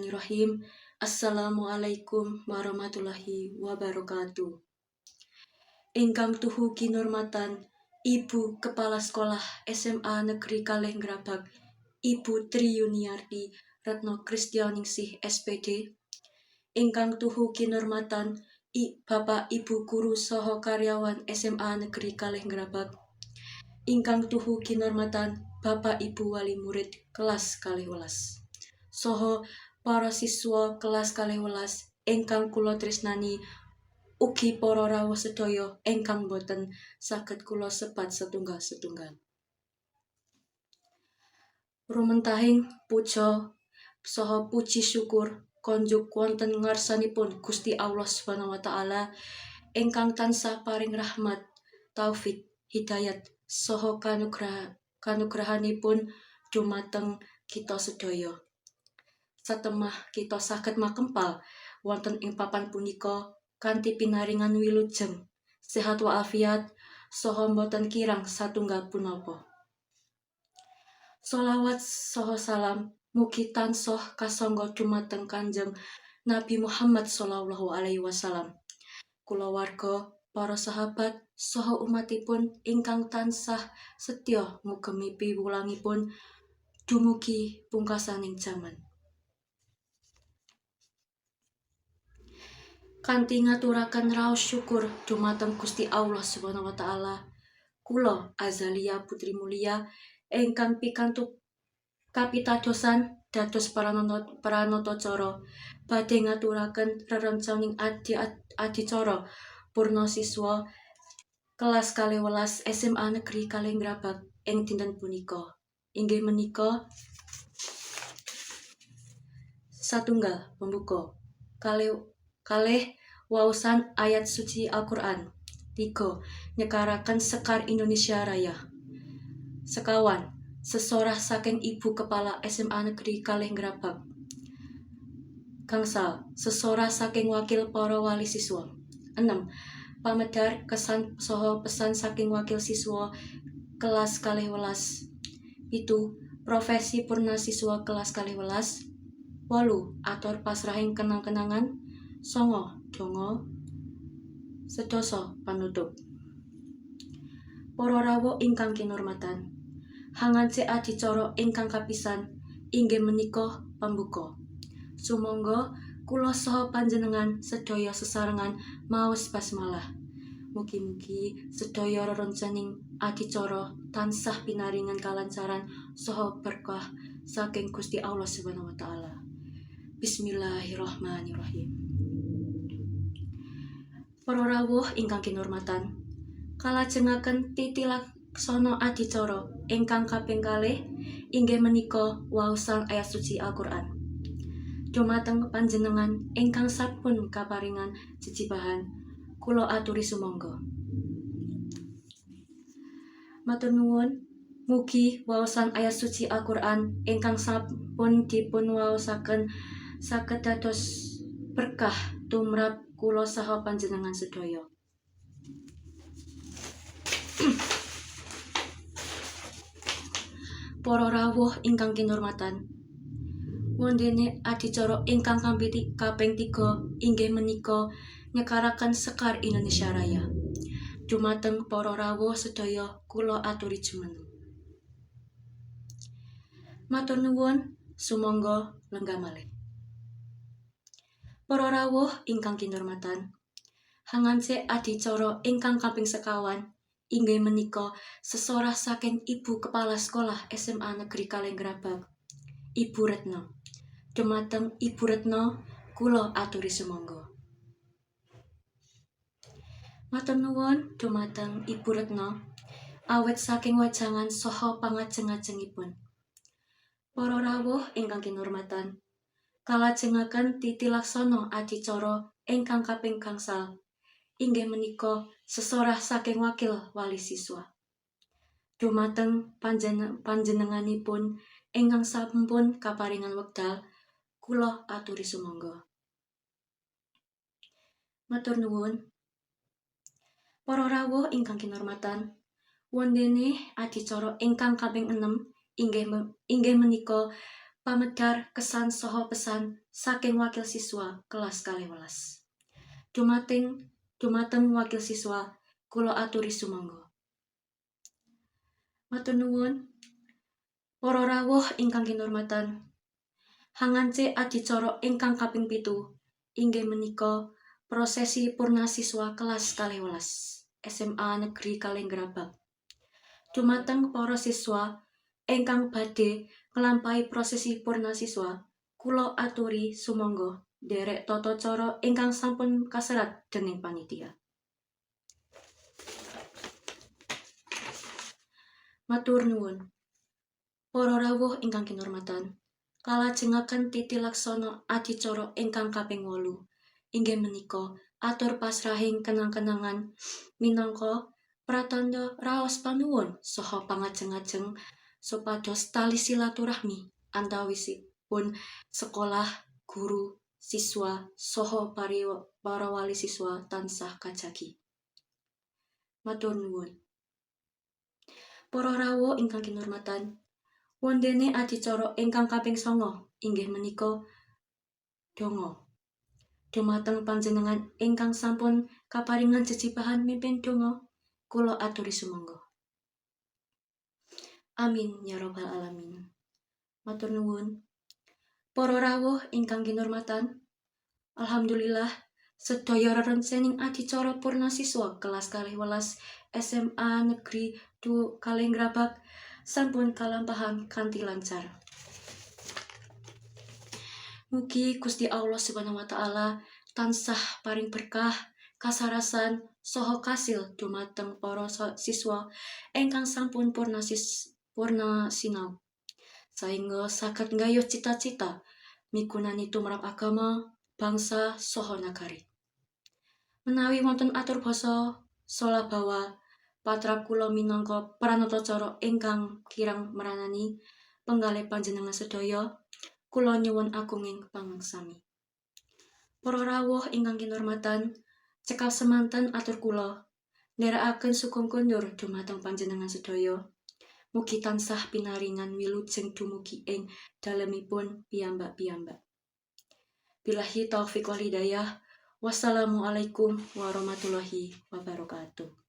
Bismillahirrahmanirrahim. Assalamualaikum warahmatullahi wabarakatuh. Ingkang tuhu kinurmatan Ibu Kepala Sekolah SMA Negeri Kalih Grabag, Ibu Tri Yuniarti Retno Kristianingsih SPD. Ingkang tuhu kinurmatan Bapak Ibu guru saha karyawan SMA Negeri Kalih Grabag. Ingkang tuhu kinurmatan Bapak Ibu wali murid kelas 12. Saha para siswa kelas 12 ingkang kula tresnani, ugi para rawuh sedaya ingkang boten saged kula sebat setunggal-setunggal. Rumentahing puja saha puji syukur konjuk wonten ngarsanipun Gusti Allah Subhanahu wa taala ingkang tansah paring rahmat, taufik, hidayat saha kanugrahanipun dumateng kita sedaya. Satemah kita saged makempal wonten ing papan punika kanthi pinaringan wilujeng, sehat walafiat saha boten kirang satunggal punapa. Sholawat saha salam mugi tansah kasangga dumateng Kanjeng Nabi Muhammad sallallahu alaihi wasallam, kulawarga, para sahabat saha umatipun ingkang tansah setya ngugemi piwulangipun dumugi pungkasaning jaman. Kanthi ngaturaken raos syukur dumateng Gusti Allah Subhanahu wa taala, kula Azalia Putri Mulia ingkang pikantuk kapitadosan dados pranatacara badhe ngaturaken rerenconing adicara purna siswa kelas 12 SMA Negeri Kalih Grabag ing dinten punika. Inggih menika satunggal pembuka, kalih waosan ayat suci Al-Qur'an, 3 nyekaraken Sekar Indonesia Raya, sekawan sesorah saking Ibu Kepala SMA Negeri Kalih Grabag, gangsal sesorah saking wakil para wali siswa, 6 pamedhar kesan saha pesan saking wakil siswa kelas 12, 7 profesi purna siswa kelas 12, 8 atur pasrahing kenang-kenangan, 9 donga, sedasa panutup. Para rawuh ingkang kinurmatan, hangance adicara ingkang kapisan inggih menika pambuka. Sumangga kula saha panjenengan sedaya sesarengan maos basmalah. Mugi-mugi sedaya rerenconing adicara tansah pinaringan kalancaran saha berkah saking Gusti Allah Subhanahu wa taala. Bismillahirrahmanirrahim. Para rawuh ingkang kinurmatan, kalajengaken titi laksana adicara ingkang kaping kalih inggih menika waosan ayat suci Al-Qur'an. Dumateng panjenengan ingkang sampun kaparingan jejibahan, kula aturi sumangga. Matur nuwun, mugi waosan ayat suci Al-Qur'an ingkang sampun dipun waosaken saged dados berkah tumrap kula saha panjenengan sedaya. Para rawuh ingkang kinurmatan, wondene adicara ingkang kaping 3 inggih menika nyekaraken Sekar Indonesia Raya. Dumateng para rawuh sedaya kula aturi jumeneng. Matur nuwun, sumangga lenggah malih. Para rawuh ingkang kinurmatan, hangance adicara ingkang kaping sekawan inggih menika sesorah saking Ibu Kepala Sekolah SMA Negeri Kalih Grabag, Ibu Retno. Dumateng Ibu Retno kula aturi sumangga. Matur nuwun dumateng Ibu Retno awit saking wejangan saha pangajeng-ajengipun. Para rawuh ingkang kinurmatan, kalajengaken titi laksana adicara ingkang kaping gangsal inggih menika sesorah saking wakil wali siswa. Dumateng panjenenganipun ingkang sampun kaparingan wekdal, kula aturi sumangga. Matur nuwun. Para rawuh ingkang kinurmatan, wondene adicara ingkang kaping 6 inggih menika Pamedar kesan saha pesan saking wakil siswa kelas 12. Dumateng dumateng wakil siswa kula aturi sumangga. Matur nuwun. Para rawuh ingkang kinurmatan, hangance adicara ingkang kaping 7 inggih menika prosesi purna siswa kelas 12 SMA Negeri Kalih Grabag. Dumateng para siswa ingkang badhe nglampahi prosesi purna siswa, kula aturi sumangga nderek tata cara ingkang sampun kaserat dening panitia. Matur nuwun. Para rawuh ingkang kinurmatan, kalajengaken titi laksana adicara ingkang kaping 8 inggih menika atur pasrahing kenang-kenangan minangka pratandha raos panuwun saha pangajeng-ajeng supados tali silaturahmi antawisipun sekolah, guru, siswa saha para wali siswa tansah kajagi. Matur nuwun. Para rawuh ingkang kinurmatan, wondene adicara ingkang kaping 9 inggih menika donga. Dumateng panjenengan ingkang sampun kaparingan jejibahan mimpin donga, kula aturi sumangga. Amin ya rabbal alamin. Matur nuwun. Para rawuh ingkang kinurmatan, alhamdulillah sedaya rerencening adicara purna siswa kelas 12 SMA Negeri 2 Kalih Grabag sampun kalampahan kanthi lancar. Mugi Gusti Allah Subhanahu wa taala tansah paring berkah, kasarasan saha kasil dumateng para siswa ingkang sampun purna sinau, saengga saged nggayuh cita-cita migunani tumrap agama, bangsa saha nagari. Menawi wonten atur basa salah bawa patrap kula minangka pranatacara ingkang kirang meranani penggalih panjenengan sedaya, kula nyuwun agunging pangaksami. Para rawuh ingkang kinurmatan, cekap semanten atur kula nderekaken sugeng kondur dumateng panjenengan sedaya. Mugi tansah pinaringan wilujeng dumugi ing dalemipun piyambak-piyambak. Billahi taufik wal hidayah. Wassalamualaikum warahmatullahi wabarakatuh.